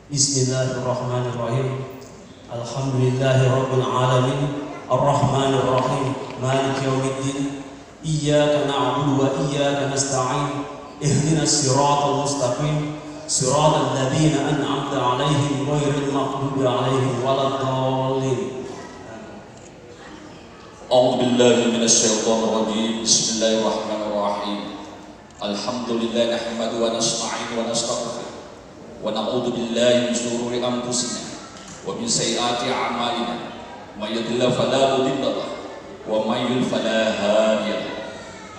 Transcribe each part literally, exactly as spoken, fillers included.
Bismillahirrahmanirrahim. Alhamdulillahirabbil alamin. Arrahmanirrahim. Maliki yaumiddin. Iyyaka na'budu wa iyyaka nasta'in. Ihdinas siratal mustaqim. Siratal ladzina an'amta 'alaihim ghairil maghdubi 'alaihim waladdallin. أعوذ بالله من الشيطان الرجيم. بسم الله الرحمن الرحيم. الحمد لله نحمده ونستعينه ونستغفره ونعوذ بالله من شرور أنفسنا ومن سيئات أعمالنا. من يهد الله فلا مضل له ومن يضلل فلا هادي له.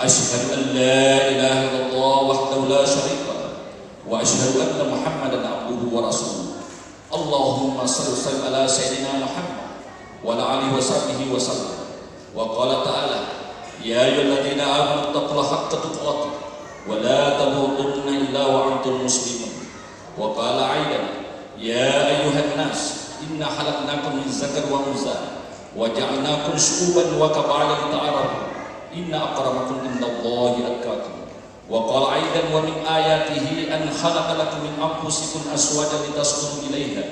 أشهد أن لا إله إلا الله وحده لا شريك له وأشهد أن محمدا عبده ورسوله. اللهم صل وسلم على سيدنا محمد وعلى آله وصحبه وسلم. وقال تعالى: يا أيها الذين آمنوا اتقوا الله حق تقاته ولا تموتن إلا وأنتم مسلمون. وقال أيضا: يا أيها الناس إنا خلقناكم من ذكر وأنثى وجعلناكم شعوبا وقبائل لتعارفوا إن أكرمكم عند الله أتقاكم. وقال أيضا: ومن آياته أن خلق لكم من أنفسكم أزواجا لتسكنوا إليها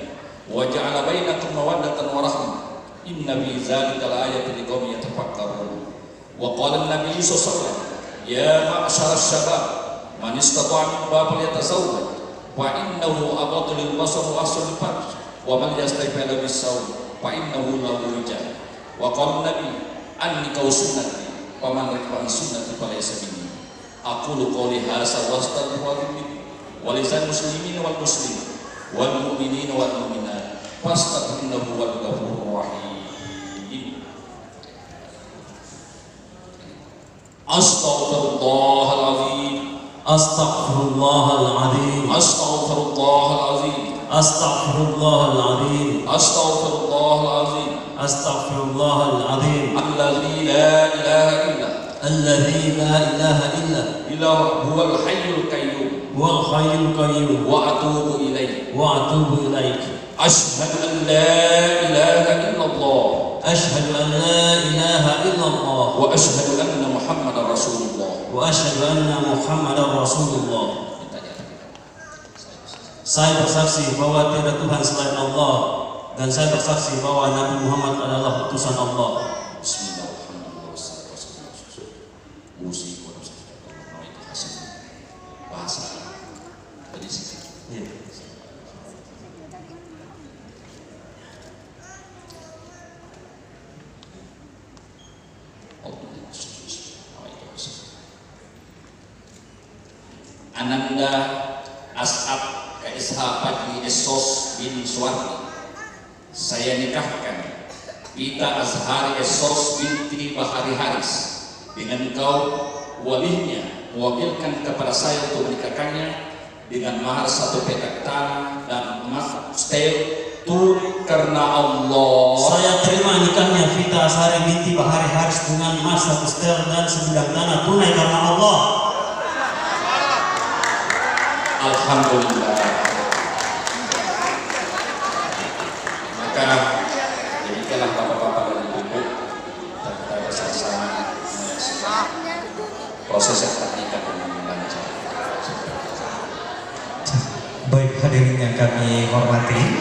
وجعل بينكم مودة ورحمة إن في ذلك لآية لقوم يتفكرون. وقال النبي صلى الله عليه وسلم: يا معشر الشباب من استطاع منكم الباءة فليتزوج فإنه أغض للبصر وأحسن للفرج ومن لم يستطع فعليه بالصوم فإنه له وجاء. وقال النبي: النكاح سنتي فمن رغب عن سنتي فليس مني. أقول قولي هذا وأستغفر الله لي ولسائر المسلمين والمسلمات والمؤمنين والمؤمنات فاستغفروه إنه هو الغفور الرحيم. أستغفر الله العظيم. أستغفر الله العظيم. أستغفر الله العظيم. أستغفر الله العظيم. أستغفر الله العظيم. أستغفر الله العظيم. الذي لا إله إلا الذي لا إله إلا إلا هو الحي القيوم. هو الحي القيوم. وأتوب إليه. وأتوب إليك. أشهد أن لا إله إلا الله. أشهد أن لا إله إلا الله. وأشهد أن محمدا رسول الله. وأشهد أن محمدا رسول الله. Saya bersaksi bahwa tiada Tuhan selain Allah, dan saya bersaksi bahwa Nabi Muhammad adalah utusan Allah. Bismillahirrahmanirrahim. Musik, bahasa. Jadi sih. Iya. Ananda As'ad K S H Fadli Essos bin Suwardi. Saya nikahkan Pita Azhari Essos binti Bahari Haris dengan kau, walinya, mewakilkan kepada saya untuk menikahkannya dengan mahar satu petak tanah dan emas setel tunai karena Allah. Saya terima nikahnya Vita Asari binti Bahari Haris dengan emas satu setel dan sebidang tanah tunai karena Allah. Alhamdulillah. Maka demikianlah bapak-bapak dan ibu-ibu, kita bersama-sama menyaksikan proses akad nikah dengan lancar. Baik, hadirin yang kami hormati,